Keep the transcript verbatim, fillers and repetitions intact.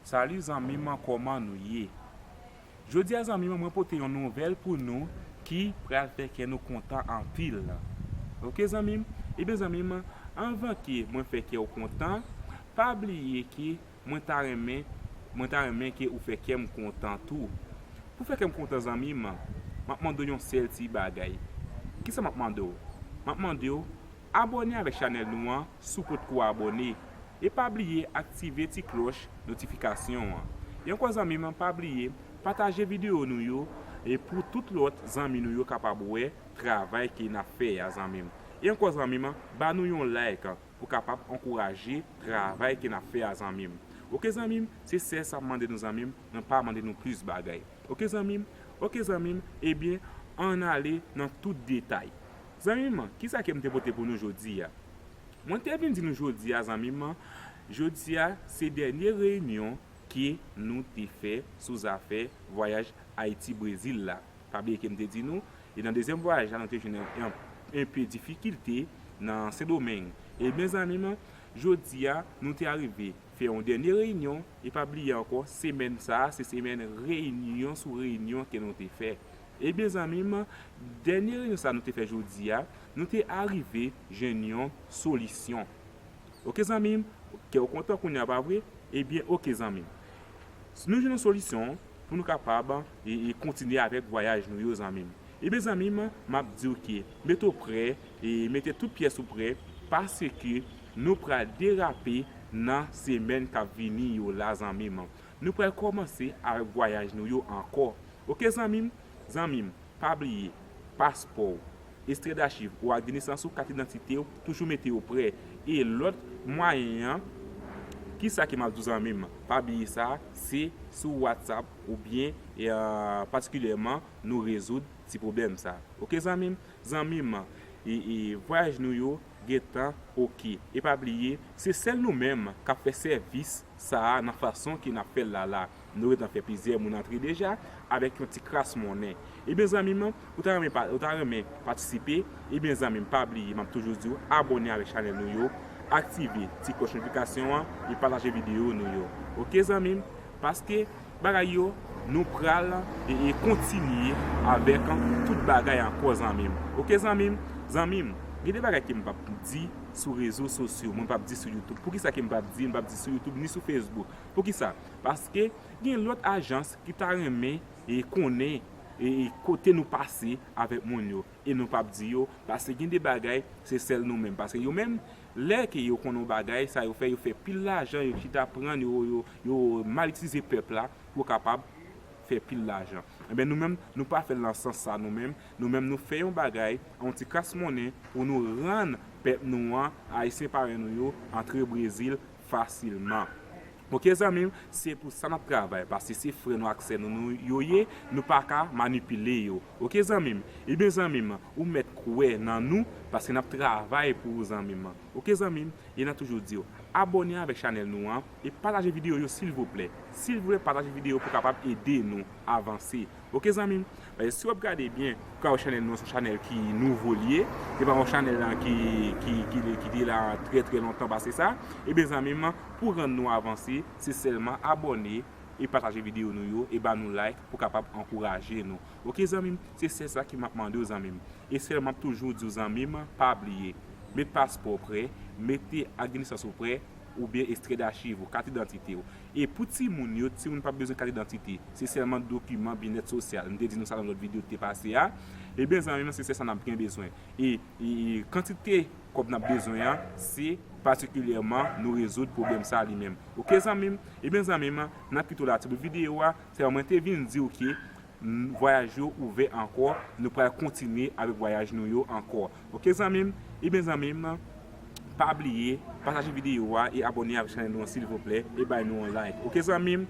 Salut zanmi m, kòman nou ye? Jodi a zanmi m, mwen pote yon nouvèl pou nou ki pral fè kè nou kontan anpil. Oke zanmi m? Ebyen zanmi m, anvan ke mwen fè kè w kontan, pa bliye ke mwen ta renmen, mwen ta renmen ke ou fè kè m kontan tou. Pou fè kè m kontan zanmi m, m ap mande w yon sèl ti bagay. Kisa m ap mande w? M ap mande w abòne avèk chanèl nou an si w potko abòne. E pa bliye aktive ti klòch notifikasyon an. E ankò zanmi m, pa bliye pataje videyo nou yo e pou tout lòt zanmi nou yo kapab wè travay ke n ap fè a zanmi m. E ankò zanmi m, ba nou yon like pou kapab ankouraje travay ke n ap fè a zanmi m. Oke zanmi m, se sèl sa m mande nou zanmi m, mwen pa mande nou plis bagay. Oke zanmi m? Oke zanmi m, ebyen, ann ale nan tout detay. Zanmi m, kisa ke m te pote pou nou jodi a? Mwen te vin di nou jodi a, zanmi m, jodi a se dènye reyinyon ke nou te fè sou zafè vwayaj Ayiti-Brezil la. Pa bliye ke m te di nou, e nan dezyèm vwayaj la, nou te jwenn en, en, enpe difikilte nan Sendomeng. Ebyen, zanmi m, jodi a, nou te arive fè yon dènye reyinyon, e pa bliye ankò, semèn sa a, se semèn reyinyon sou reyinyon ke nou te fè. Ebyen, zanmi m, dènye reyinyon sa a nou te fè jodi a, nou te arive jwenn yon solisyon. Oke, zanmi m, kè w kontan kounye a, pa vre? Ebyen, oke, zanmi m. Nou jwenn yon solisyon pou nou kapab e, e kontinye avèk vwayaj nou yo, zanmi m. Ebyen, zanmi m, m ap di w ke mete w prè e mete tout pyès ou prè, paske nou pral derape nan semèn k ap vini yo la, zanmi m. Nou pral kòmanse avèk vwayaj nou yo ankò. Oke, zanmi m? Zanmi m, pa bliye, paspò w, ekstrè dachiv ou ak de nesans ou, kat idantite w, toujou mete yo prè. E lòt mwayen an, kisa ke m ap di w zanmi m? Pa bliye sa, se sou WhatsApp oubyen, e, patikilyèman, nou rezoud ti pwoblèm sa. Oke, zanmi m? Zanmi m, e, e, vwayaj nou yo gentan oke. E pa bliye, se sèl nou menm k ap fè sèvis sa a nan fason ke n ap fè l la la. Nou gentan fè plizyè moun antre deja avèk yon ti kras monnen. Ebyen, zanmi m, ou ta renmen pa, ou ta renmen patisipe? Ebyen, zanmi m, pa bliye, m ap toujou di w, abòne avèk chanèl nou yo, aktive ti klòch notifikasyon an e pataje videyo nou yo. Oke, zanmi m? Paske bagay yo, nou pral e, e kontinye avèk tout bagay ankò, zanmi m. Oke, zanmi m? Zanmi m, gen de bagay ke m p ap di sou rezo sosyo, mwen p ap di sou YouTube. Poukisa ke m p ap di, m p ap di sou YouTube ni sou Facebook? Poukisa? Paske gen lòt ajans ki ta renmen e konnen e, e kote nou pase avèk moun yo. E nou p ap di yo, paske gen de bagay, se sèl nou menm. Paske yo menm, lè ke yo konnen yon bagay, sa yo fè, yo fè pil lajan, yo chita pran, yo, yo, yo mal itilize pèp la pou kapab fè pil lajan. Ebyen, nou menm, nou pa fè l nan sans sa nou menm. Nou menm, nou fè yon bagay, yon ti kras monnen pou nou rann pèp nou an, Ayisyen parèy nou yo, antre Brezil fasilman. Oke, zanmi m, se pou sa n ap travay, paske se frè nou ak sè nou, nou yo ye, nou pa ka manipile yo. Oke, zanmi m? Ebyen, zanmi m, ou mèt kwè nan nou, paske n ap travay pou ou, zanmi m. Oke, zanmi m? E n ap toujou di w, abòne avèk chanèl nou an e pataje videyo yo, silvouplè. Silvouplè, pataje videyo pou kapab ede nou avanse. Oke, zanmi m? Paske si w ap gade byen, ou ka wè chanèl nou an se yon chanèl ki nouvo li ye. Se pa yon chanèl lan ki, ki, ki, ki te la trè, trè lontan pase sa. Ebyen, zanmi m, pou rann nou avanse, se sèlman abòne e pataje videyo nou yo e ba nou like pou kapab ankouraje nou. Oke, zanmi m? Se sèl sa ke m ap mande w, zanmi m. E sèl m ap toujou di w, zanmi m, pa bliye, met paspò w prè, mete ak de nesans ou prè, oubyen ekstrè dachiv ou, kat idantite w. E pou timoun yo, timoun p ap bezwen kat idantite. Se sèlman dokiman byennèt sosyal. M te di nou sa nan lòt videyo ki te pase a. Ebyen, zanmi m, se sèl sa n ap gen bezwen. E, e, e kantite kòb n ap bezwen an, se patikilyèman nou rezoud pwoblèm sa a li menm. Oke, zanmi m? Ebyen, zanmi m, n ap kite w la ti bout videyo a. Se mwen te vin di w ke n-, vwayaj yo ouvè ankò, nou pral kontinye avèk vwayaj nou yo ankò. Oke, zanmi m? Ebyen, zanmi m, pa bliye, pataje videyo a e abòne avèk chanèl nou an, silvouplè, e bay nou yon like. Oke, zanmi m?